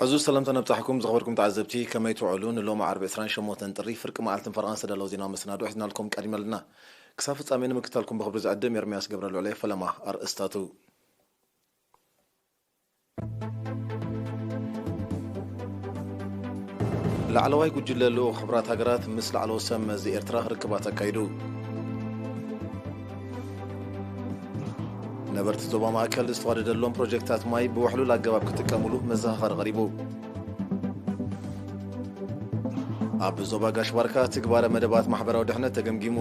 ዕዙዝ ሰላምታ ነብጻሕኩም ዝኸበርኩም ተዓዘብቲ፣ ከመይ ትውዕሉ? ንሎሚ ዓርቢ ዕስራን ሸሞንተን ጥሪ ፍርቂ መዓልትን ፈረቓን ዝተዳለወ ዜናዊ መሰናዶ ሒዝናልኩም ቀዲመልና። ክሳብ ፍጻሜ ንምክታልኩም ብኽብሪ ዝዕድም ኤርምያስ ገብረልዑል እየ። ፈለማ ኣርእስታቱ። ላዕለዋይ ጉጅለ ልኡኽ ሕቡራት ሃገራት ምስ ላዕለዎት ሰብ መዚ ኤርትራ ርክባት ኣካይዱ። ነበርቲ ዞባ ማእከል ዝተዋደደሎም ፕሮጀክታት ማይ ብውሕሉል ኣገባብ ክጥቀሙሉ መዘኻኸሪ ቀሪቡ። ኣብ ዞባ ጋሽ ባርካ ትግባረ መደባት ማሕበራዊ ድሕነት ተገምጊሙ።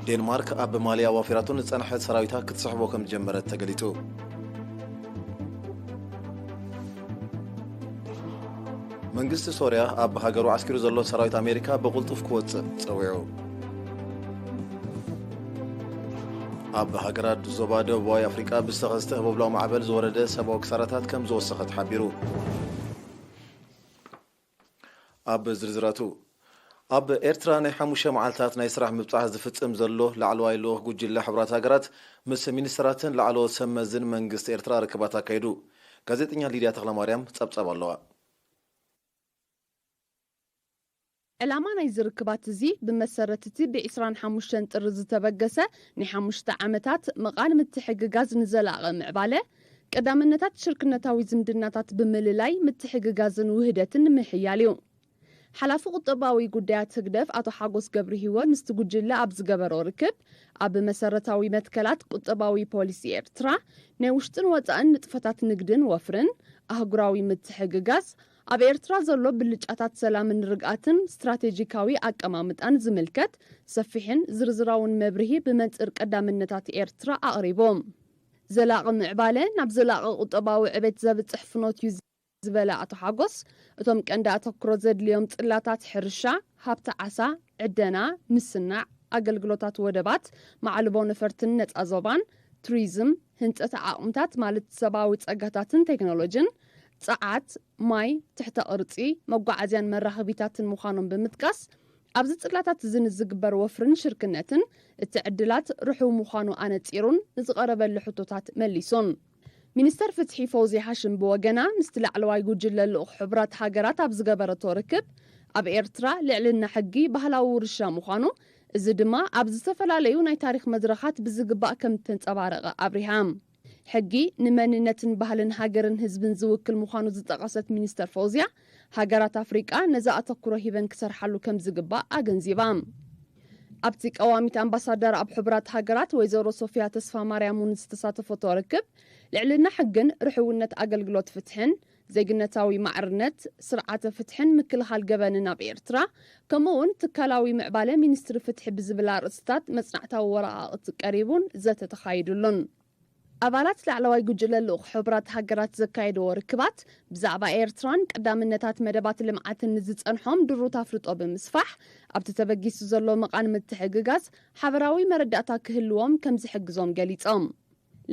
ዴንማርክ ኣብ ማሊ ኣዋፊራቶ ንጸንሐት ሰራዊታ ክትስሕቦ ከም ዝጀመረት ተገሊጹ። መንግስቲ ሶርያ ኣብ ሃገሩ ዓስኪሩ ዘሎ ሰራዊት ኣሜሪካ ብቕልጡፍ ክወጽእ ጸዊዑ። ኣብ ሃገራት ዞባ ደቡባዊ ኣፍሪቃ ብዝተኸስተ ህቦብላዊ ማዕበል ዝወረደ ሰብኣዊ ክሳራታት ከም ዝወሰኸ ተሓቢሩ። ኣብ ዝርዝራቱ፣ ኣብ ኤርትራ ናይ ሓሙሽተ መዓልታት ናይ ስራሕ ምብጻሕ ዝፍጽም ዘሎ ላዕለዋይ ልኡኽ ጉጅለ ሕቡራት ሃገራት ምስ ሚኒስተራትን ላዕለዎት ሰብ መዝን መንግስቲ ኤርትራ ርክባት ኣካይዱ። ጋዜጠኛ ሊድያ ተኽለማርያም ጸብጻብ ኣለዋ። ዕላማ ናይዚ ርክባት እዚ ብመሰረት እቲ ብ ዕስራን ሓሙሽተን ጥሪ ዝተበገሰ ናይ ሓሙሽተ ዓመታት መቓን ምትሕግጋዝ ንዘላቒ ምዕባለ፣ ቀዳምነታት ሽርክነታዊ ዝምድናታት ብምልላይ ምትሕግጋዝን ውህደትን ንምሕያል እዩ። ሓላፊ ቁጠባዊ ጉዳያት ህግደፍ ኣቶ ሓጎስ ገብረ ህይወት ምስቲ ጉጅለ ኣብ ዝገበሮ ርክብ፣ ኣብ መሰረታዊ መትከላት ቁጠባዊ ፖሊሲ ኤርትራ፣ ናይ ውሽጥን ወጻእን ንጥፈታት ንግድን ወፍርን፣ ኣህጉራዊ ምትሕግጋዝ፣ ኣብ ኤርትራ ዘሎ ብልጫታት ሰላምን ርግኣትን ስትራቴጂካዊ ኣቀማምጣን ዝምልከት ሰፊሕን ዝርዝራውን መብርሂ ብመንጽር ቀዳምነታት ኤርትራ ኣቕሪቡ። ዘላቒ ምዕባለ ናብ ዘላቒ ቁጠባዊ ዕቤት ዘብጽሕ ፍኖት እዩ ዝበለ ኣቶ ሓጎስ፣ እቶም ቀንዲ ኣተኩሮ ዘድልዮም ጽላታት ሕርሻ፣ ሃብቲ ዓሳ፣ ዕደና፣ ምስናዕ፣ ኣገልግሎታት ወደባት፣ ማዕልቦ ነፈርትን ነጻ ዞባን፣ ቱሪዝም፣ ህንጸት ዓቕምታት ማለት ሰብኣዊ ጸጋታትን ቴክኖሎጂን፣ ጸዓት፣ ማይ፣ ትሕተ ቅርጺ፣ መጓዓዝያን መራኸቢታትን ምዃኖም ብምጥቃስ፣ ኣብዚ ጽላታት እዚ ንዝግበር ወፍርን ሽርክነትን እቲ ዕድላት ርሑው ምዃኑ ኣነጺሩን ንዝቐረበሉ ሕቶታት መሊሱን። ሚኒስተር ፍትሒ ፈውዝያ ሃሽም ብወገና ምስቲ ላዕለዋይ ጉጅለ ልኡኽ ሕቡራት ሃገራት ኣብ ዝገበረቶ ርክብ፣ ኣብ ኤርትራ ልዕልና ሕጊ ባህላዊ ውርሻ ምዃኑ፣ እዚ ድማ ኣብ ዝተፈላለዩ ናይ ታሪኽ መድረኻት ብዝግባእ ከም እተንጸባረቐ ኣብሪሃ። ሕጊ ንመንነትን ባህልን ሃገርን ህዝብን ዝውክል ምዃኑ ዝጠቐሰት ሚኒስተር ፈውዝያ፣ ሃገራት ኣፍሪቃ ነዚ ኣተኩሮ ሂበን ክሰርሓሉ ከም ዝግባእ ኣገንዚባ። ኣብቲ ቀዋሚት ኣምባሳደር ኣብ ሕቡራት ሃገራት ወይዘሮ ሶፊያ ተስፋ ማርያም እውን ዝተሳተፈቶ ርክብ፣ ልዕልና ሕግን ርሕውነት ኣገልግሎት ፍትሕን፣ ዜግነታዊ ማዕርነት፣ ስርዓተ ፍትሕን ምክልኻል ገበንን ኣብ ኤርትራ፣ ከምኡ እውን ትካላዊ ምዕባለ ሚኒስትሪ ፍትሒ ብዝብል ኣርእስታት መጽናዕታዊ ወረቓቕቲ ቀሪቡን ዘተ ተኻይዱሉን። ኣባላት ላዕለዋይ ጉጅለ ልኡኽ ሕቡራት ሃገራት ዘካየድዎ ርክባት፣ ብዛዕባ ኤርትራን ቀዳምነታት መደባት ልምዓትን ንዝጸንሖም ድሩት ኣፍልጦ ብምስፋሕ፣ ኣብቲ ተበጊሱ ዘሎ መቓን ምትሕግጋዝ ሓበራዊ መረዳእታ ክህልዎም ከም ዝሕግዞም ገሊጾም።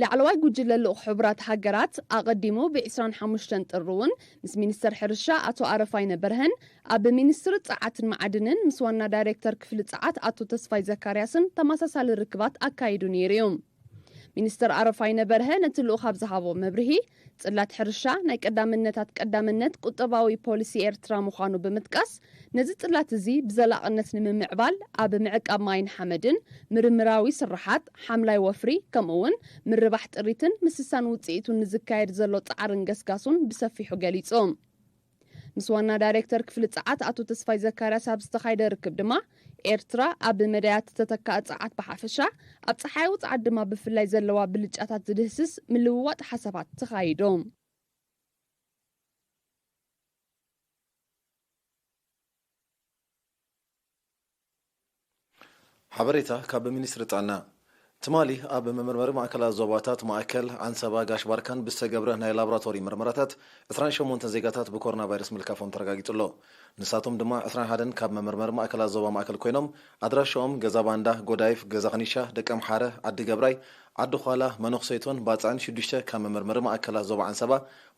ላዕለዋይ ጉጅለ ልኡኽ ሕቡራት ሃገራት ኣቐዲሙ ብ ዕስራን ሓሙሽተን ጥሪ እውን ምስ ሚኒስተር ሕርሻ ኣቶ ኣረፋይነ በርሀን ኣብ ሚኒስትሪ ጸዓትን መዓድንን ምስ ዋና ዳይሬክተር ክፍሊ ጸዓት ኣቶ ተስፋይ ዘካርያስን ተመሳሳሊ ርክባት ኣካይዱ ነይሩ እዩ። ሚኒስተር ኣረፋይነ በርሀ ነቲ ልኡኽ ኣብ ዝሃቦ መብርሂ፣ ጽላት ሕርሻ ናይ ቀዳምነታት ቀዳምነት ቁጠባዊ ፖሊሲ ኤርትራ ምዃኑ ብምጥቃስ፣ ነዚ ጽላት እዚ ብዘላቕነት ንምምዕባል ኣብ ምዕቃብ ማይን ሓመድን፣ ምርምራዊ ስርሓት፣ ሓምላይ ወፍሪ፣ ከምኡ እውን ምርባሕ ጥሪትን ምስሳን ውጽኢቱን ንዝካየድ ዘሎ ጻዕርን ገስጋሱን ብሰፊሑ ገሊጹ። ምስ ዋና ዳይሬክተር ክፍሊ ጸዓት ኣቶ ተስፋይ ዘካርያስ ኣብ ዝተኻየደ ርክብ ድማ፣ ኤርትራ ኣብ መዳያት ተተካኢ ጸዓት ብሓፈሻ፣ ኣብ ጸሓያዊ ጸዓት ድማ ብፍላይ ዘለዋ ብልጫታት ዝድህስስ ምልውዋጥ ሓሳባት ተኻይዱ። ሓበሬታ ካብ ሚኒስትሪ ጥዕና። ትማሊ ኣብ መመርመሪ ማእከላት ዞባታት ማእከል፣ ዓንሰባ፣ ጋሽ ባርካን ብዝተገብረ ናይ ላቦራቶሪ ምርመራታት ዕስራን ሸሞንተን ዜጋታት ብኮሮና ቫይረስ ምልካፎም ተረጋጊጹ ኣሎ። ንሳቶም ድማ ዕስራን ሓደን ካብ መመርመሪ ማእከላት ዞባ ማእከል ኮይኖም፣ ኣድራሻኦም ገዛ ባንዳ፣ ጎዳይፍ፣ ገዛ ኸኒሻ፣ ደቀምሓረ፣ ዓዲ ገብራይ፣ ዓዲ ዃላ፣ መነኹሰይቶን ባጽዕን ሽዱሽተ ካብ መመርመሪ ማእከላት ዞባ ዓንሰባ፣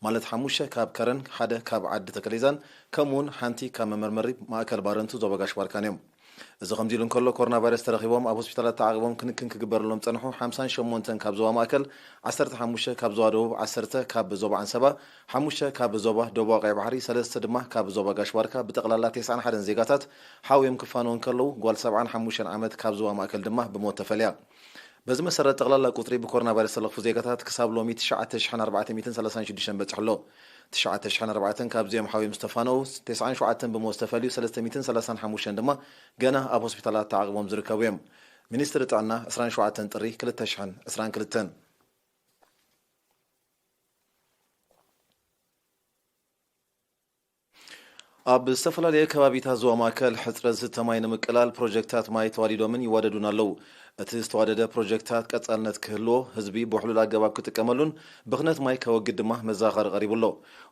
ማለት ሓሙሽተ ካብ ከረን፣ ሓደ ካብ ዓዲ ተከሌዛን፣ ከምኡውን ሓንቲ ካብ መመርመሪ ማእከል ባረንቱ ዞባ ጋሽ ባርካን እዮም። እዚ ከምዚ ኢሉ እንከሎ፣ ኮሮና ቫይረስ ተረኺቦም ኣብ ሆስፒታላት ተዓቒቦም ክንክን ክግበረሎም ጸንሑ ሓምሳን ሸሞንተን ካብ ዞባ ማእከል፣ ዓሰርተ ሓሙሽተ ካብ ዞባ ደቡብ፣ ዓሰርተ ካብ ዞባ ዓንሰባ፣ ሓሙሽተ ካብ ዞባ ደቡባዊ ቀይሕ ባሕሪ፣ ሰለስተ ድማ ካብ ዞባ ጋሽ ባርካ፣ ብጠቕላላ ተስዓን ሓደን ዜጋታት ሓውዮም ክፋነዉ እንከለዉ፣ ጓል ሰብዓን ሓሙሽተን ዓመት ካብ ዞባ ማእከል ድማ ብሞት ተፈልያ። በዚ መሰረት፣ ጠቕላላ ቁጽሪ ብኮሮና ቫይረስ ዝተለኽፉ ዜጋታት ክሳብ ሎሚ ትሽዓተ ሽሕን ኣርባዕተ ሚእትን ሰላሳን ሽዱሽተን በጺሑ ኣሎ። ትሽዓተ ሽሕን ኣርባዕተን ካብዚኦም ሓውዮም ዝተፋነዉ፣ ተስዓን ሸውዓተን ብሞት ዝተፈልዩ፣ ሰለስተ ሚእትን ሰላሳን ሓሙሽተን ድማ ገና ኣብ ሆስፒታላት ተዓቕቦም ዝርከቡ እዮም። ሚኒስትሪ ጥዕና፣ ዕስራን ሸውዓተን ጥሪ ክልተ ሽሕን ዕስራን ክልተን። ኣብ ዝተፈላለየ ከባቢታት ዞባ ማእከል ሕጽረት ዝስተ ማይ ንምቅላል ፕሮጀክታት ማይ ተዋዲዶምን ይዋደዱን ኣለዉ። እቲ ዝተዋደደ ፕሮጀክታት ቀጻልነት ክህልዎ፣ ህዝቢ ብውሕሉል ኣገባብ ክጥቀመሉን ብኽነት ማይ ከወግድ ድማ መዘኻኸሪ ቀሪቡ ኣሎ።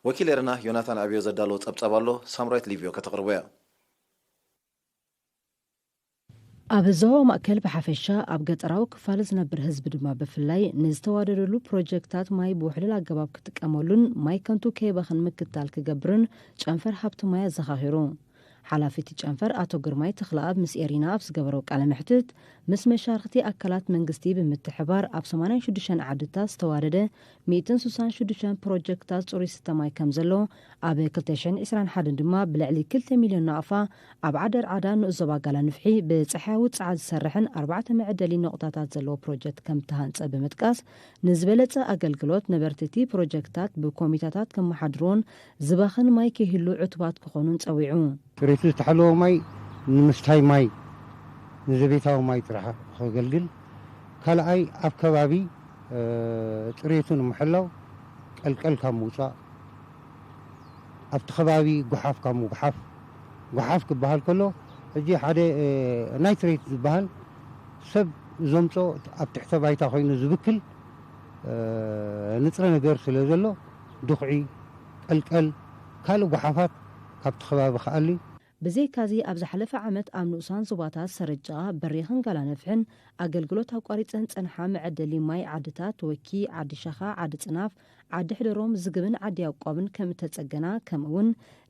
ወኪል ኤረና ዮናታን ዕብዮ ዘዳለዎ ጸብጻብ ኣሎ፣ ሳምራዊት ሊቭዮ ከተቕርቦ እያ። ኣብ ዞባ ማእከል ብሓፈሻ፣ ኣብ ገጠራዊ ክፋል ዝነብር ህዝቢ ድማ ብፍላይ፣ ንዝተዋደደሉ ፕሮጀክታት ማይ ብውሕሉል ኣገባብ ክጥቀመሉን ማይ ከንቱ ከይባኽን ምክትታል ክገብርን ጨንፈር ሃብቲ ማይ ኣዘኻኺሩ። ሓላፊ እቲ ጨንፈር ኣቶ ግርማይ ተኽለኣብ ምስ ኤሪና ኣብ ዝገበሮ ቃለ መሕትት፣ ምስ መሻርኽቲ ኣካላት መንግስቲ ብምትሕባር ኣብ ሰማንያን ሽዱሽተን ዓድታት ዝተዋደደ ሚእትን ስሳን ሽዱሽተን ፕሮጀክታት ጽሩይ ስተ ማይ ከም ዘሎ፣ ኣብ ክልተ ሽሕን ዕስራን ሓደን ድማ ብልዕሊ ክልተ ሚልዮን ናቕፋ ኣብ ዓዲ ኣርዓዳ ንኡስ ዞባ ጋላ ንፍሒ ብጸሓያዊ ጸዓት ዝሰርሕን ኣርባዕተ መዐደሊ ነቑጣታት ዘለዎ ፕሮጀክት ከም እተሃንጸ ብምጥቃስ፣ ንዝበለጸ ኣገልግሎት ነበርቲ እቲ ፕሮጀክታት ብኮሚታታት ከመሓድርዎን ዝባኽን ማይ ከይህሉ ዕቱባት ክኾኑን ጸዊዑ። ጽሬቱ ዝተሓለወ ማይ ንምስታይ ማይ፣ ንዘቤታዊ ማይ ጥራሕ ከገልግል፣ ካልኣይ ኣብ ከባቢ፣ እ፣ ጽሬቱ ንምሕላው ቀልቀል ካብ ምውጻእ፣ ኣብቲ ከባቢ ጓሓፍ ካብ ምጉሓፍ፣ ጓሓፍ ክበሃል ከሎ፣ ሕጂ ሓደ፣ እ፣ ናይትሬት ዝበሃል ሰብ ዘምጾ ኣብ ትሕተ ባይታ ኮይኑ ዝብክል፣ እ፣ ንጥረ ነገር ስለ ዘሎ፣ ድኹዒ፣ ቀልቀል፣ ካልእ ጓሓፋት ካብቲ ከባቢ ክኣሊ። ብዘይካዚ፣ ኣብ ዝሓለፈ ዓመት ኣብ ንኡሳን ዞባታት ሰረጃ፣ በሪኽን ጋላነፍሕን ኣገልግሎት ኣቋሪጸን ዝጸንሓ መዐደሊ ማይ ዓድታት ወኪ፣ ዓዲ ሸኻ፣ ዓዲ ጽናፍ፣ ዓዲ ሕደሮም፣ ዝግብን ዓዲ ያዕቆብን ከም እተጸገና፣ ከምኡ'ውን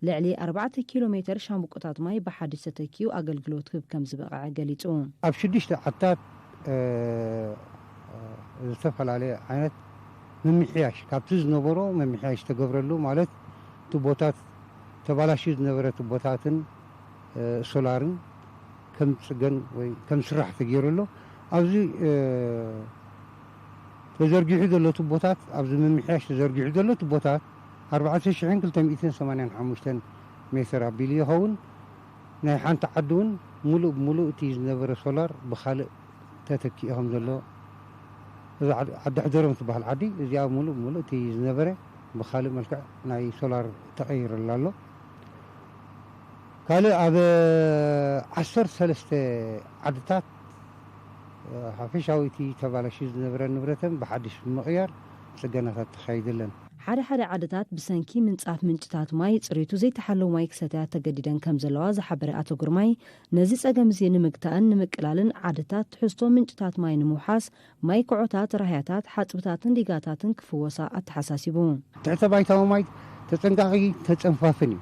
ልዕሊ ኣርባዕተ ኪሎ ሜተር ሻምብቆታት ማይ ብሓድሽ ተተኪኡ ኣገልግሎት ክህብ ከም ዝበቕዐ ገሊጹ። ኣብ ሽዱሽተ ዓድታት፣ እ፣ ዝተፈላለየ ዓይነት ምምሕያሽ፣ ካብቲ ዝነበሮ ምምሕያሽ ዝተገብረሉ፣ ማለት ቱቦታት፣ ተባላሽዩ ዝነበረ ቱቦታትን፣ እ፣ ሶላርን ከም ዝጽገን ወይ ከም ዝስራሕ ተገይሩ ኣሎ። ኣብዚ፣ እ፣ ተዘርጊሑ ዘሎ ቱቦታት፣ ኣብዚ ምምሕያሽ ተዘርጊሑ ዘሎ ቱቦታት ኣርባዕተ ሽሕን ክልተ ሚእትን ሰማንያን ሓሙሽተን ሜትር ኣቢሉ ይኸውን። ናይ ሓንቲ ዓዲ እውን ሙሉእ ብሙሉእ እቲ ዝነበረ ሶላር ብኻልእ ተተኪኡ ከም ዘሎ፣ እዛ ዓዲ፣ ዓዲ ሕደሮም ትበሃል ዓዲ እዚኣ ሙሉእ ብሙሉእ እቲ ዝነበረ ብኻልእ መልክዕ ናይ ሶላር ተቐይሩላ ኣሎ። ካልእ ኣብ ዓሰርተ ሰለስተ ዓድታት፣ እ፣ ሓፈሻዊ እቲ ተባላሽዩ ዝነበረ ንብረተን ብሓድሽ ብምቕያር ጽገናታት ተኻይደለን። ሓደ ሓደ ዓድታት ብሰንኪ ምንጻፍ ምንጭታት ማይ፣ ጽሬቱ ዘይተሓለወ ማይ ክሰትያ ተገዲደን ከም ዘለዋ ዝሓበረ ኣቶ ግርማይ፣ ነዚ ጸገም እዚ ንምግታእን ንምቅላልን ዓድታት ትሕዝቶ ምንጭታት ማይ ንምውሓስ፣ ማይ ክዖታት፣ ራህያታት፣ ሓጽብታትን ዲጋታትን ክፍወሳ ኣተሓሳሲቡ። ትሕተ ባይታዊ ማይ ተጸንቃቒ ተጸንፋፍን እዩ።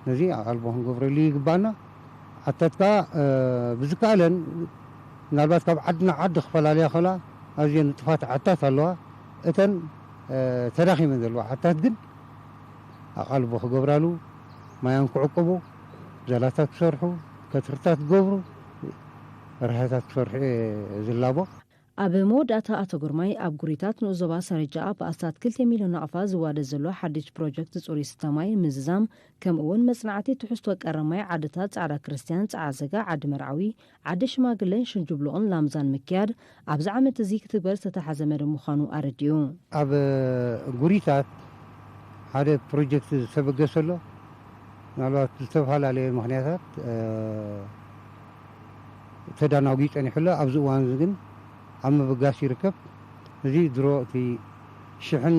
ነዚ ኣቓልቦ ክንገብረሉ ይግባና። ዓድታት ከኣ፣ እ፣ ብዝከኣለን፣ ምናልባት ካብ ዓዲ ናብ ዓዲ ክፈላለያ ከላ፣ ኣዝየን ንጡፋት ዓድታት ኣለዋ። እተን፣ እ፣ ተዳኺመን ዘለዋ ዓድታት ግን ኣቓልቦ ክገብራሉ፣ ማያን ክዕቅቡ፣ ዛላታት ክሰርሑ፣ ከትርታት ክገብሩ፣ ራህያታት ክሰርሑ እየ ዝላቦ። ኣብ መወዳእታ ኣቶ ግርማይ፣ ኣብ ጉሪታት ንኡስ ዞባ ሰረጃ ብኣስታት ክልተ ሚልዮን ናቕፋ ዝዋደድ ዘሎ ሓድሽ ፕሮጀክት ጽሩይ ስተ ማይ ምዝዛም፣ ከምኡ እውን መጽናዕቲ ትሕዝቶ ቀረብ ማይ ዓድታት ጻዕዳ ክርስትያን፣ ጸዓዘጋ፣ ዓዲ መርዓዊ፣ ዓዲ ሽማግለን ሽንጁብሉቕን ላምዛን ምክያድ፣ ኣብዚ ዓመት እዚ ክትግበር ዝተታሕዘ መደብ ምዃኑ ኣረዲኡ። ኣብ ጉሪታት ሓደ ፕሮጀክት ዝተበገሰ ኣሎ። ምናልባት ብዝተፈላለየ ምኽንያታት፣ እ፣ ተዳናጒ ጸኒሑ ኣሎ። ኣብዚ እዋን እዚ ግን ኣብ ምብጋስ ይርከብ። እዚ ድሮ እቲ ሽሕን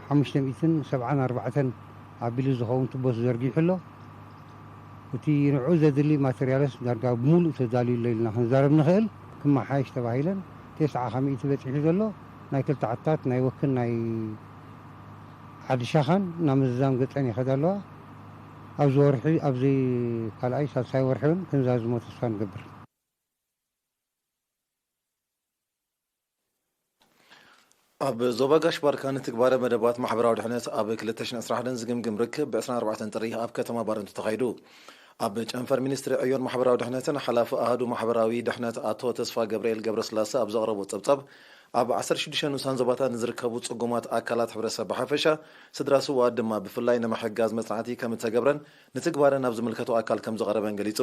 ሓሙሽተ ሚእትን ሰብዓን ኣርባዕተን ኣቢሉ ዝኸውን ቱቦ ተዘርጊሑ ኣሎ። እቲ ንዕኡ ዘድሊ ማተርያልስ ዳርጋ ብምሉእ ተዳልዩ ኣሎ ኢልና ክንዛረብ ንኽእል። ክመሓየሽ ተባሂለን ተስዓ ካብ ሚእቲ በጺሑ ዘሎ ናይ ክልተ ዓድታት ናይ ወክን ናይ ዓዲ ሻኻን ናብ ምዝዛም ገጸን ይኸዳ ኣለዋ። ኣብዚ ወርሒ፣ ኣብዚ ካልኣይ ሳልሳይ ወርሒ እውን ክንዛዝሞ ተስፋ ንገብር። ኣብ ዞባ ጋሽ ባርካ ንትግባረ መደባት ማሕበራዊ ድሕነት ኣብ ክልተ ሽሕን ዕስራን ሓደን ዝግምግም ርክብ ብ ዕስራን ኣርባዕተን ጥሪ ኣብ ከተማ ባረንቱ ተኻይዱ። ኣብ ጨንፈር ሚኒስትሪ ዕዮን ማሕበራዊ ድሕነትን ሓላፊ ኣሃዱ ማሕበራዊ ድሕነት ኣቶ ተስፋ ገብርኤል ገብረስላሰ ኣብ ዘቕረቦ ጸብጻብ፣ ኣብ ዓሰርተ ሽዱሽተ ንኡሳን ዞባታት ንዝርከቡ ጽጉማት ኣካላት ሕብረተሰብ ብሓፈሻ፣ ስድራ ስውኣት ድማ ብፍላይ ንምሕጋዝ መጽናዕቲ ከም እተገብረን ንትግባረ ናብ ዝምልከቶ ኣካል ከም ዝቐረበን ገሊጹ።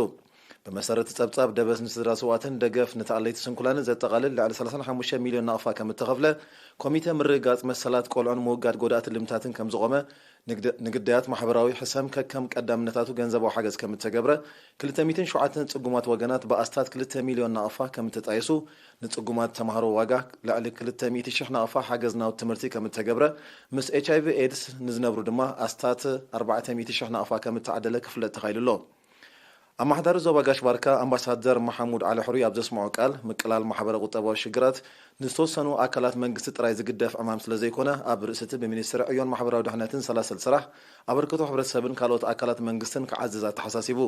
ብመሰረት ጸብጻብ፣ ደበስ ንስድራ ስውኣትን ደገፍ ንተኣለይቲ ስንኩላንን ዘጠቓልል ልዕሊ ሰላሳን ሓሙሽተ ሚልዮን ናቕፋ ከም እተኸፍለ፣ ኮሚተ ምርግጋጽ መሰላት ቆልዑን ምውጋድ ጎዳእቲ ልምታትን ከም ዝቖመ፣ ንግደ-፣ ንግዳያት ማሕበራዊ ሕሰም ከከም ቀዳምነታቱ ገንዘባዊ ሓገዝ ከም እተገብረ፣ ክልተ ሚእትን ሸውዓተን ጽጉማት ወገናት ብኣስታት ክልተ ሚልዮን ናቕፋ ከም እተጣየሱ፣ ንጽጉማት ተማሃሮ ዋጋ ልዕሊ ክልተ ሚእቲ ሽሕ ናቕፋ ሓገዝ ናውቲ ትምህርቲ ከም እተገብረ፣ ምስ ኤች ኣይ ቪ ኤድስ ንዝነብሩ ድማ ኣስታት ኣርባዕተ ሚእቲ ሽሕ ናቕፋ ከም እተዓደለ ክፍለጥ ተኻኢሉ ኣሎ። ኣመሓዳሪ ዞባ ጋሽ ባርካ ኣምባሳደር መሓሙድ ዓሊ ሕሩይ ኣብ ዘስምዖ ቃል፣ ምቅላል ማሕበረ ቁጠባዊ ሽግራት ንዝተወሰኑ ኣካላት መንግስቲ ጥራይ ዝግደፍ ዕማም ስለ ዘይኮነ፣ ኣብ ርእሲ እቲ ብሚኒስትሪ ዕዮን ማሕበራዊ ድሕነትን ሰላሰል ስራሕ፣ ኣበርክቶ ሕብረተሰብን ካልኦት ኣካላት መንግስትን ክዓዝዝ ኣተሓሳሲቡ።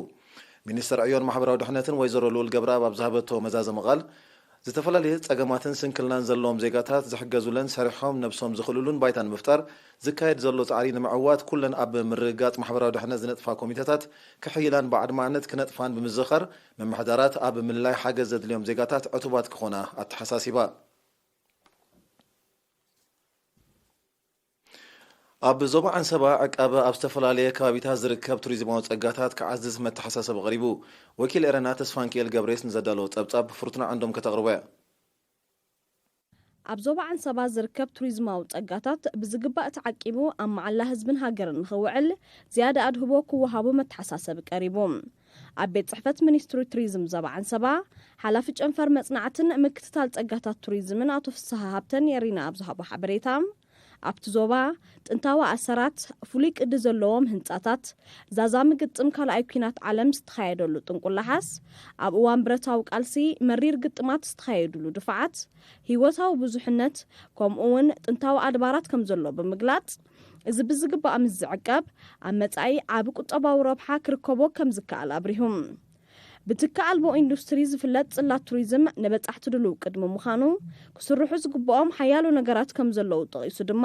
ሚኒስትር ዕዮን ማሕበራዊ ድሕነትን ወይዘሮ ልኡል ገብረኣብ ኣብ ዝሃበቶ መዛዘሚ ቃል፣ ዝተፈላለየ ጸገማትን ስንክልናን ዘለዎም ዜጋታት ዝሕገዙለን ሰሪሖም ነብሶም ዝኽእልሉን ባይታ ንምፍጣር ዝካየድ ዘሎ ጻዕሪ ንምዕዋት፣ ኩለን ኣብ ምርግጋጽ ማሕበራዊ ድሕነት ዝነጥፋ ኮሚተታት ክሕይላን ብኣድማዕነት ክነጥፋን ብምዝኻር፣ ምምሕዳራት ኣብ ምልላይ ሓገዝ ዘድልዮም ዜጋታት ዕቱባት ክኾና ኣተሓሳሲባ። ኣብ ዞባ ዓንሰባ ዕቃበ ኣብ ዝተፈላለየ ከባቢታት ዝርከብ ቱሪዝማዊ ጸጋታት ክዓዝዝ መተሓሳሰቢ ቀሪቡ። ወኪል ኤረና ተስፋንኪኤል ገብሬስ ንዘዳለዎ ጸብጻብ ፍርቱና ዓንዶም ከተቕርቦ እያ። ኣብ ዞባ ዓንሰባ ዝርከብ ቱሪዝማዊ ጸጋታት ብዝግባእ ተዓቂቡ ኣብ መዓላ ህዝብን ሃገርን ንኽውዕል ዝያዳ ኣድህቦ ክወሃቦ መተሓሳሰቢ ቀሪቡ። ኣብ ቤት ጽሕፈት ሚኒስትሪ ቱሪዝም ዞባ ዓንሰባ ሓላፊ ጨንፈር መጽናዕትን ምክትታል ጸጋታት ቱሪዝምን ኣቶ ፍስሃ ሃብተን የሪና ኣብ ዝሃቦ ሓበሬታ፣ ኣብቲ ዞባ ጥንታዊ ኣሰራት፣ ፍሉይ ቅዲ ዘለዎም ህንጻታት፣ ዛዛሚ ግጥም ካልኣይ ኲናት ዓለም ዝተኻየደሉ ጥንቁላሓስ፣ ኣብ እዋን ብረታዊ ቃልሲ መሪር ግጥማት ዝተኻየዱሉ ድፋዓት፣ ህይወታዊ ብዙሕነት፣ ከምኡ እውን ጥንታዊ ኣድባራት ከም ዘሎ ብምግላጽ፣ እዚ ብዝግባእ ምስ ዝዕቀብ፣ ኣብ መጻኢ ዓቢ ቁጠባዊ ረብሓ ክርከቦ ከም ዝከኣል ኣብሪሁ። ብትኪ ኣልቦ ኢንዱስትሪ ዝፍለጥ ጽላት ቱሪዝም ንበጻሕቲ ድሉው ቅድሚ ምዃኑ፣ ክስርሑ ዝግብኦም ሓያሎ ነገራት ከም ዘለዉ ጠቒሱ ድማ፣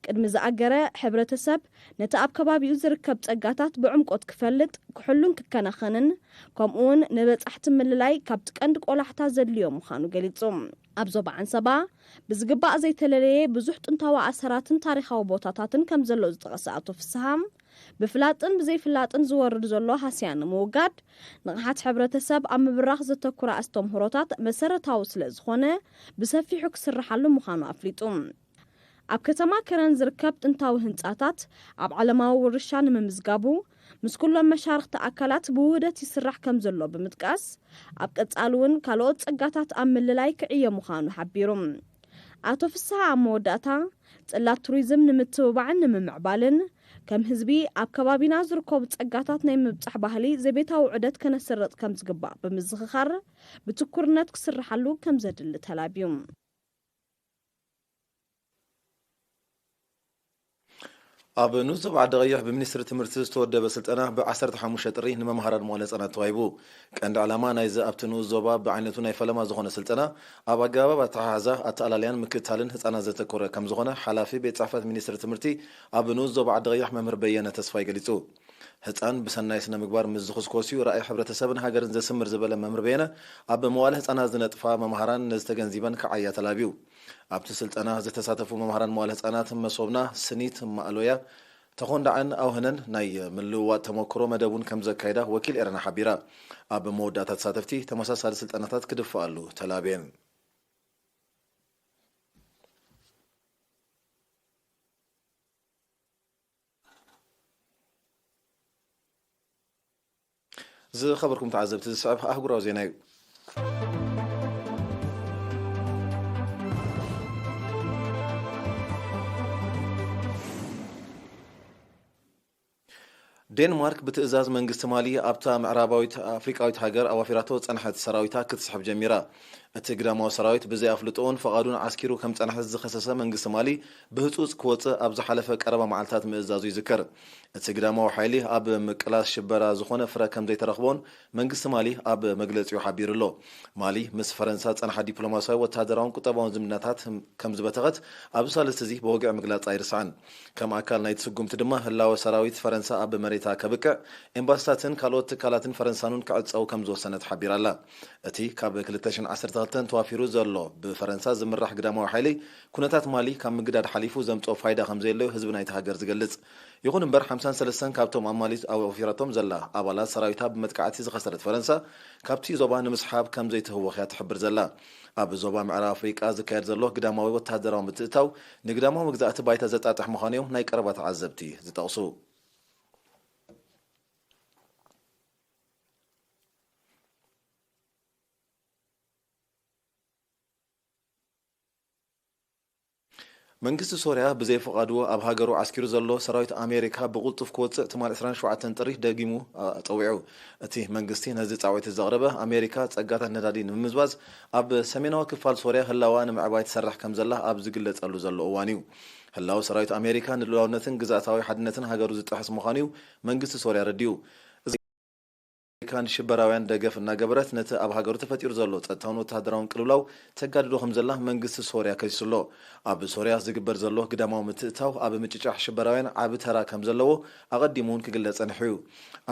ቅድሚ ዝኣገረ ሕብረተሰብ ነቲ ኣብ ከባቢኡ ዝርከብ ጸጋታት ብዕምቆት ክፈልጥ፣ ክሕሉን ክከናኸንን፣ ከምኡውን ንበጻሕቲ ምልላይ ካብቲ ቀንዲ ቆላሕታ ዘድልዮ ምዃኑ ገሊጹ። ኣብ ዞባ ዓንሰባ ብዝግባእ ዘይተለለየ ብዙሕ ጥንታዊ ኣሰራትን ታሪኻዊ ቦታታትን ከም ዘሎ ዝጠቐሰ ኣቶ ፍስሃ፣ ብፍላጥን ብዘይፍላጥን ዝወርድ ዘሎ ሃስያ ንምውጋድ፣ ንቕሓት ሕብረተሰብ ኣብ ምብራኽ ዘተኩረ ኣስተምህሮታት መሰረታዊ ስለ ዝኾነ፣ ብሰፊሑ ክስርሓሉ ምዃኑ ኣፍሊጡ። ኣብ ከተማ ከረን ዝርከብ ጥንታዊ ህንጻታት ኣብ ዓለማዊ ውርሻ ንምምዝጋቡ፣ ምስ ኩሎም መሻርኽቲ ኣካላት ብውህደት ይስራሕ ከም ዘሎ ብምጥቃስ፣ ኣብ ቀጻሊ እውን ካልኦት ጸጋታት ኣብ ምልላይ ክዕየ ምዃኑ ሓቢሩ። ኣቶ ፍስሃ ኣብ መወዳእታ፣ ጽላት ቱሪዝም ንምትብባዕን ንምምዕባልን፣ ከም ህዝቢ ኣብ ከባቢና ዝርከቡ ጸጋታት ናይ ምብጻሕ ባህሊ ዘቤታዊ ዑደት ከነስርጽ ከም ዝግባእ ብምዝኽኻር፣ ብትኩርነት ክስርሓሉ ከም ዘድሊ ተላብዩ። ኣብ ንኡስ ዞባ ዓዲ ቀይሕ ብሚኒስትሪ ትምህርቲ ዝተወደበ ስልጠና ብ ዓሰርተ ሓሙሽተ ጥሪ ንመምሃራን መዋለ ህጻናት ተዋሂቡ። ቀንዲ ዕላማ ናይዚ ኣብቲ ንኡስ ዞባ ብዓይነቱ ናይ ፈለማ ዝኾነ ስልጠና፣ ኣብ ኣገባብ ኣተሓሕዛ፣ ኣተኣላልያን ምክትታልን ህጻናት ዘተኮረ ከም ዝኾነ ሓላፊ ቤት ጽሕፈት ሚኒስትሪ ትምህርቲ ኣብ ንኡስ ዞባ ዓዲ ቀይሕ መምህር በየነ ተስፋይ ገሊጹ። ህጻን ብሰናይ ስነ ምግባር ምስ ዝኹስኮስ እዩ ራእይ ሕብረተሰብን ሃገርን ዘስምር ዝበለ መምህር በየነ፣ ኣብ መዋለ ህጻናት ዝነጥፋ መምሃራን ነዚ ተገንዚበን ክዓያ ተላብዩ። ኣብቲ ስልጠና ዝተሳተፉ መምሃራን መዋለ ህጻናት መሶብና ስኒት ማእሎያ ተኾንዳዕን ኣውህነን ናይ ምልውዋጥ ተመክሮ መደብ እውን ከም ዘካየዳ ወኪል ኤረና ሓቢራ። ኣብ መወዳእታ ተሳተፍቲ ተመሳሳሊ ስልጠናታት ክድፈኣሉ ተላብየን። ዝኸበርኩም ተዓዘብቲ፣ ዝስዕብ ኣህጉራዊ ዜና እዩ። ዴንማርክ ብትእዛዝ መንግስቲ ማሊ ኣብታ ምዕራባዊት ኣፍሪቃዊት ሃገር ኣዋፊራቶ ዝጸንሐት ሰራዊታ ክትስሕብ ጀሚራ። እቲ ግዳማዊ ሰራዊት ብዘይ ኣፍልጦኡን ፈቓዱን ዓስኪሩ ከም ጸንሐ ዝኸሰሰ መንግስቲ ማሊ፣ ብህጹጽ ክወጽእ ኣብ ዝሓለፈ ቀረባ መዓልታት ምእዛዙ ይዝከር። እቲ ግዳማዊ ሓይሊ ኣብ ምቅላስ ሽበራ ዝኾነ ፍረ ከም ዘይተረኽቦን መንግስቲ ማሊ ኣብ መግለጺኡ ሓቢሩ ኣሎ። ማሊ ምስ ፈረንሳ ዝጸንሓ ዲፕሎማስያዊ፣ ወተሃደራውን ቁጠባውን ዝምድናታት ከም ዝበተኸት ኣብዚ ሳልስቲ እዚ ብወግዒ ምግላጻ ኣይርስዕን። ከም ኣካል ናይቲ ስጉምቲ ድማ ህላወ ሰራዊት ፈረንሳ ኣብ መሬታ ከብቅዕ፣ ኤምባሲታትን ካልኦት ትካላትን ፈረንሳን እውን ክዕጸው ከም ዝወሰነት ሓቢራ ኣላ። እቲ ካብ ክልተ ሽሕን ዓሰርተ ክልተን ተዋፊሩ ዘሎ ብፈረንሳ ዝምራሕ ግዳማዊ ሓይሊ፣ ኩነታት ማሊ ካብ ምግዳድ ሓሊፉ ዘምጽኦ ፋይዳ ከም ዘየለዮ ህዝቢ ናይቲ ሃገር ዝገልጽ። ይኹን እምበር፣ ሓምሳን ሰለስተን ካብቶም ኣብ ማሊ ኣዋፊራቶም ዘላ ኣባላት ሰራዊታ ብመጥቃዕቲ ዝኸሰረት ፈረንሳ፣ ካብቲ ዞባ ንምስሓብ ከም ዘይትህወኽ እያ ትሕብር ዘላ። ኣብ ዞባ ምዕራብ ኣፍሪቃ ዝካየድ ዘሎ ግዳማዊ ወተሃደራዊ ምትእትታው፣ ንግዳማዊ መግዛእቲ ባይታ ዘጣጥሕ ምዃኑ እዮም ናይ ቀረባ ተዓዘብቲ ዝጠቕሱ። መንግስቲ ሶርያ ብዘይ ፍቓዱ ኣብ ሃገሩ ዓስኪሩ ዘሎ ሰራዊት ኣሜሪካ ብቕልጡፍ ክወጽእ ትማል ዕስራን ሸውዓተን ጥሪ ደጊሙ ጸዊዑ። እቲ መንግስቲ ነዚ ጻውዒት ዘቕረበ፣ ኣሜሪካ ጸጋታት ነዳዲ ንምምዝባዝ ኣብ ሰሜናዊ ክፋል ሶርያ ህላዋ ንምዕባይ ትሰርሕ ከም ዘላ ኣብ ዝግለጸሉ ዘሎ እዋን እዩ። ህላወ ሰራዊት ኣሜሪካ ንልኡላውነትን ግዝኣታዊ ሓድነትን ሃገሩ ዝጥሕስ ምዃኑ እዩ መንግስቲ ሶርያ ረዲኡ። ኣሜሪካ ንሽበራውያን ደገፍ እናገበረት፣ ነቲ ኣብ ሃገሩ ተፈጢሩ ዘሎ ጸጥታውን ወተሃደራውን ቅልውላው ተጋድዶ ከም ዘላ መንግስቲ ሶርያ ከሲሱ ኣሎ። ኣብ ሶርያ ዝግበር ዘሎ ግዳማዊ ምትእትታው ኣብ ምጭጫሕ ሽበራውያን ዓቢ ተራ ከም ዘለዎ ኣቐዲሙ እውን ክግለጽ ጸኒሑ እዩ።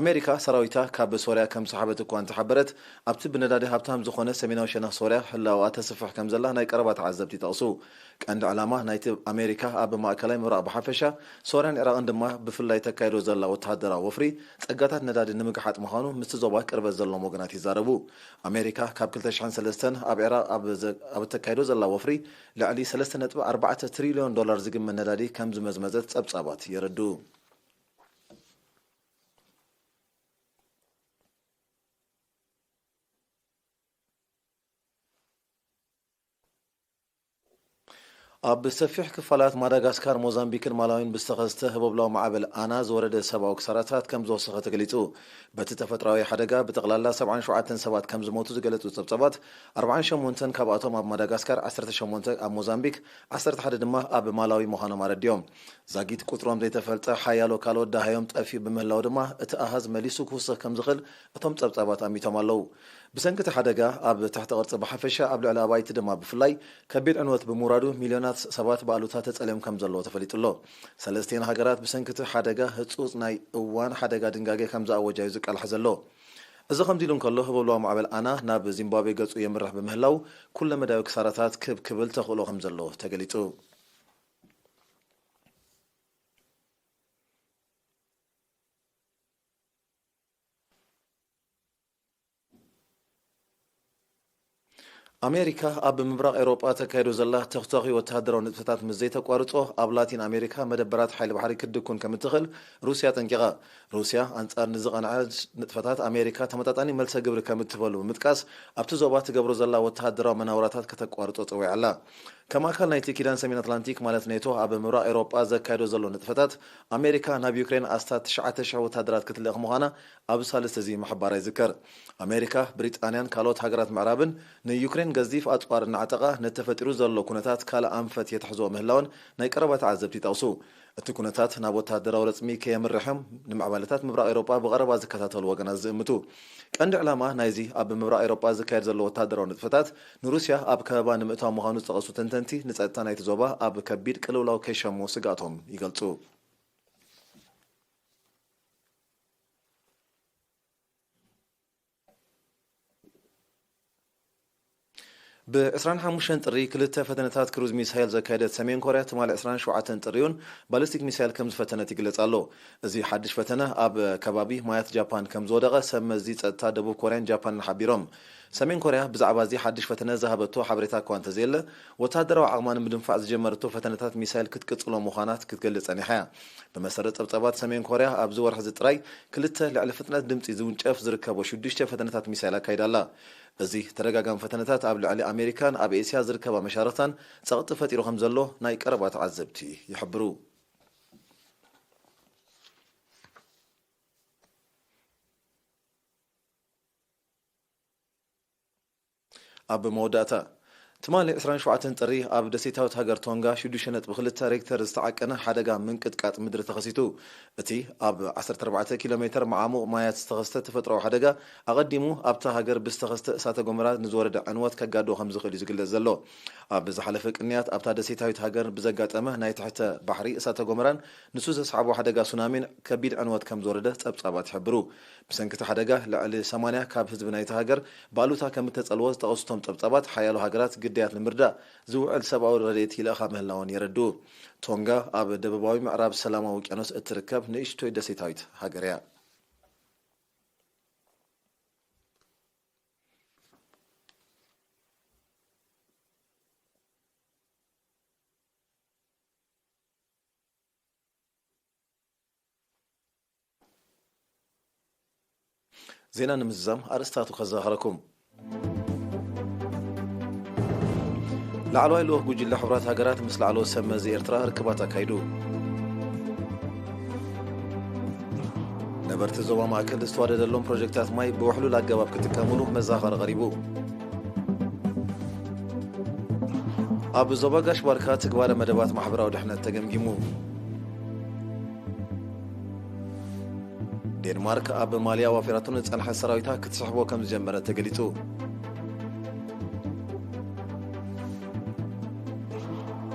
ኣሜሪካ ሰራዊታ ካብ ሶርያ ከም ሰሓበት እኳ እንተሓበረት፣ ኣብቲ ብነዳዲ ሃብታም ዝኾነ ሰሜናዊ ሸነኽ ሶርያ ህላወኣ ተስፍሕ ከም ዘላ ናይ ቀረባ ተዓዘብቲ ይጠቕሱ። ቀንዲ ዕላማ ናይቲ ኣሜሪካ ኣብ ማእከላይ ምብራቕ ብሓፈሻ፣ ሶርያን ዒራቕን ድማ ብፍላይ ተካይዶ ዘላ ወተሃደራዊ ወፍሪ፣ ጸጋታት ነዳዲ ንምግሓጥ ምዃኑ ምስቲ ዞባ ቅርበት ዘለዎም ወገናት ይዛረቡ። ኣሜሪካ ካብ ክልተ ሽሕን ሰለስተን ኣብ ዒራቕ ኣብ ዘ-፣ ኣብ እተካይዶ ዘላ ወፍሪ፣ ልዕሊ ሰለስተ ነጥቢ ኣርባዕተ ትሪልዮን ዶላር ዝግመት ነዳዲ ከም ዝመዝመዘት ጸብጻባት የረድኡ። ኣብ ሰፊሕ ክፋላት ማዳጋስካር፣ ሞዛምቢክን ማላዊን ብዝተኸስተ ህቦብላዊ ማዕበል ኣና ዝወረደ ሰብኣዊ ክሳራታት ከም ዝወሰኸ ተገሊጹ። በቲ ተፈጥሮኣዊ ሓደጋ ብጠቕላላ ሰብዓን ሸውዓተን ሰባት ከም ዝሞቱ ዝገለጹ ጸብጻባት፣ ኣርባዓን ሸሞንተን ካብኣቶም ኣብ ማዳጋስካር፣ ዓሰርተ ሸሞንተ ኣብ ሞዛምቢክ፣ ዓሰርተ ሓደ ድማ ኣብ ማላዊ ምዃኖም ኣረዲኦም። ዛጊት ቁጽሮም ዘይተፈልጠ ሓያሎ ካልኦት ደሃዮም ጠፊኡ ብምህላው ድማ፣ እቲ ኣሃዝ መሊሱ ክውስኽ ከም ዝኽእል እቶም ጸብጻባት ኣሚቶም ኣለዉ። ብሰንኪ እቲ ሓደጋ፣ ኣብ ትሕቲ ቅርጺ ብሓፈሻ፣ ኣብ ልዕሊ ኣባይቲ ድማ ብፍላይ፣ ከቢድ ዕንወት ብምውራዱ፣ ሚልዮናት ሰባት ብኣሉታ ተጸልዮም ከም ዘለዉ ተፈሊጡ ኣሎ። ሰለስቲኤን ሃገራት ብሰንኪ እቲ ሓደጋ ህጹጽ ናይ እዋን ሓደጋ ድንጋጌ ከም ዝኣወጃ እዩ ዝቃላሕ ዘሎ። እዚ ከምዚ ኢሉ እንከሎ፣ ህቦብላዊ ማዕበል ኣና ናብ ዚምባብዌ ገጹ የምርሕ ብምህላው፣ ኩለመዳያዊ ክሳራታት ክብ ክብል ተኽእሎ ከም ዘሎ ተገሊጹ። ኣሜሪካ ኣብ ምብራቕ ኤውሮጳ ተካይዶ ዘላ ተኽተኺ ወተሃደራዊ ንጥፈታት ምስ ዘይተቋርጾ፣ ኣብ ላቲን ኣሜሪካ መደበራት ሓይሊ ባሕሪ ክትድኩን ከም እትኽእል ሩስያ ኣጠንቂቓ። ሩስያ ኣንጻር ንዝቐንዐ ንጥፈታት ኣሜሪካ ተመጣጣኒ መልሰ ግብሪ ከም እትህበሉ ብምጥቃስ፣ ኣብቲ ዞባ ትገብሮ ዘላ ወተሃደራዊ መናውራታት ከተቋርጾ ጸዊዓ ኣላ። ከም ኣካል ናይቲ ኪዳን ሰሜን ኣትላንቲክ ማለት ኔቶ ኣብ ምብራቕ ኤውሮጳ ዘካይዶ ዘሎ ንጥፈታት፣ ኣሜሪካ ናብ ዩክሬን ኣስታት ትሽዓተ ሽሕ ወተሃደራት ክትልእኽ ምዃና ኣብዚ ሳልስቲ እዚ ምሕባራ ይዝከር። ኣሜሪካ፣ ብሪጣንያን ካልኦት ሃገራት ምዕራብን ንዩክሬን ገዚፍ ኣጽዋር እናዕጠቓ፣ ነቲ ተፈጢሩ ዘሎ ኩነታት ካልእ ኣንፈት የትሕዝኦ ምህላወን ናይ ቀረባ ተዓዘብቲ ይጠቕሱ። እቲ ኩነታት ናብ ወተሃደራዊ ረጽሚ ከየምርሕ እዮም ንምዕባለታት ምብራቕ ኤውሮጳ ብቐረባ ዝከታተሉ ወገናት ዝእምቱ። ቀንዲ ዕላማ ናይዚ ኣብ ምብራቕ ኤውሮጳ ዝካየድ ዘሎ ወተሃደራዊ ንጥፈታት፣ ንሩስያ ኣብ ከበባ ንምእታው ምዃኑ ዝጠቐሱ ተንተንቲ፣ ንጸጥታ ናይቲ ዞባ ኣብ ከቢድ ቅልውላው ከይሸሞ ስግኣቶም ይገልጹ። ብ ዕስራን ሓሙሽተን ጥሪ ክልተ ፈተነታት ክሩዝ ሚሳይል ዘካየደት ሰሜን ኮርያ፣ ትማሊ ዕስራን ሸውዓተን ጥሪ እውን ባሊስቲክ ሚሳይል ከም ዝፈተነት ይግለጽ ኣሎ። እዚ ሓድሽ ፈተነ ኣብ ከባቢ ማያት ጃፓን ከም ዝወደቐ ሰብ መዚ ጸጥታ ደቡብ ኮርያን ጃፓንን ሓቢሮም። ሰሜን ኮርያ ብዛዕባ እዚ ሓድሽ ፈተነ ዝሃበቶ ሓበሬታ እኳ እንተዘየለ፣ ወተሃደራዊ ዓቕማ ንምድንፋዕ ዝጀመረቶ ፈተነታት ሚሳይል ክትቅጽሎ ምዃና ክትገልጽ ጸኒሓ እያ። ብመሰረት ጸብጻባት፣ ሰሜን ኮርያ ኣብዚ ወርሒ እዚ ጥራይ ክልተ ልዕሊ ፍጥነት ድምጺ ዝውንጨፍ ዝርከቦ ሽዱሽተ ፈተነታት ሚሳይል ኣካይዳ ኣላ። እዚ ተደጋጋሚ ፈተነታት ኣብ ልዕሊ ኣሜሪካን ኣብ ኤስያ ዝርከባ መሻርኽታን ጸቕጢ ፈጢሩ ከም ዘሎ ናይ ቀረባ ተዓዘብቲ ይሕብሩ። ኣብ መወዳእታ፣ ትማሊ ዕስራን ሸውዓተን ጥሪ ኣብ ደሴታዊት ሃገር ቶንጋ ሽዱሽተ ነጥቢ ክልተ ሬክተር ዝተዓቀነ ሓደጋ ምንቅጥቃጥ ምድሪ ተኸሲቱ። እቲ ኣብ ዓሰርተ ኣርባዕተ ኪሎ ሜትር መዓሙቕ ማያት ዝተኸስተ ተፈጥሮኣዊ ሓደጋ፣ ኣቐዲሙ ኣብታ ሃገር ብዝተኸስተ እሳተ ጎመራ ንዝወረደ ዕንወት ከጋድዶ ከም ዝኽእል እዩ ዝግለጽ ዘሎ። ኣብ ዝሓለፈ ቅንያት ኣብታ ደሴታዊት ሃገር ብዘጋጠመ ናይ ትሕተ ባሕሪ እሳተ ጎመራን ንሱ ዘስዓቦ ሓደጋ ሱናሚን ከቢድ ዕንወት ከም ዝወረደ ጸብጻባት ይሕብሩ። ብሰንኪ እቲ ሓደጋ ልዕሊ ሰማንያ ካብ ህዝቢ ናይታ ሃገር ባሉታ ከም እተጸልዎ ዝጠቐሱ እቶም ጸብጻባት፣ ሓያሎ ሃገራት ግዳያት ንምርዳእ ዝውዕል ሰብኣዊ ረድኤት ይልእኻ ምህላወን የረድኡ። ቶንጋ ኣብ ደቡባዊ ምዕራብ ሰላማዊ ውቅያኖስ እትርከብ ንእሽቶይ ደሴታዊት ሃገር እያ። ዜና ንምዝዛም ኣርእስታቱ ከዘኻኽረኩም። ላዕለዋይ ልኡኽ ጉጅለ ሕቡራት ሃገራት ምስ ላዕለዎት ሰብ መዚ ኤርትራ ርክባት ኣካይዱ። ነበርቲ ዞባ ማእከል ዝተዋደደሎም ፕሮጀክታት ማይ ብውሕሉል ኣገባብ ክጥቀምሉ መዘኻኸሪ ቀሪቡ። ኣብ ዞባ ጋሽ ባርካ ትግባረ መደባት ማሕበራዊ ድሕነት ተገምጊሙ። ዴንማርክ ኣብ ማሊ ኣዋፊራቶ ንጸንሐ ሰራዊታ ክትስሕቦ ከም ዝጀመረ ተገሊጹ።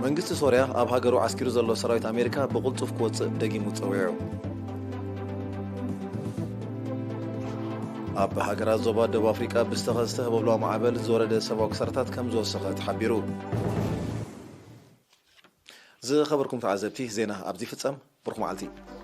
መንግስቲ ሶርያ ኣብ ሃገሩ ዓስኪሩ ዘሎ ሰራዊት ኣሜሪካ ብቕልጡፍ ክወጽእ ደጊሙ ጸዊዑ። ኣብ ሃገራት ዞባ ደቡብ ኣፍሪቃ ብዝተኸስተ ህቦብላዊ ማዕበል ዝወረደ ሰብኣዊ ክሳራታት ከም ዝወሰኸ ተሓቢሩ። ዝኸበርኩም ተዓዘብቲ፣ ዜና ኣብዚ ይፍጸም። ብሩኽ መዓልቲ።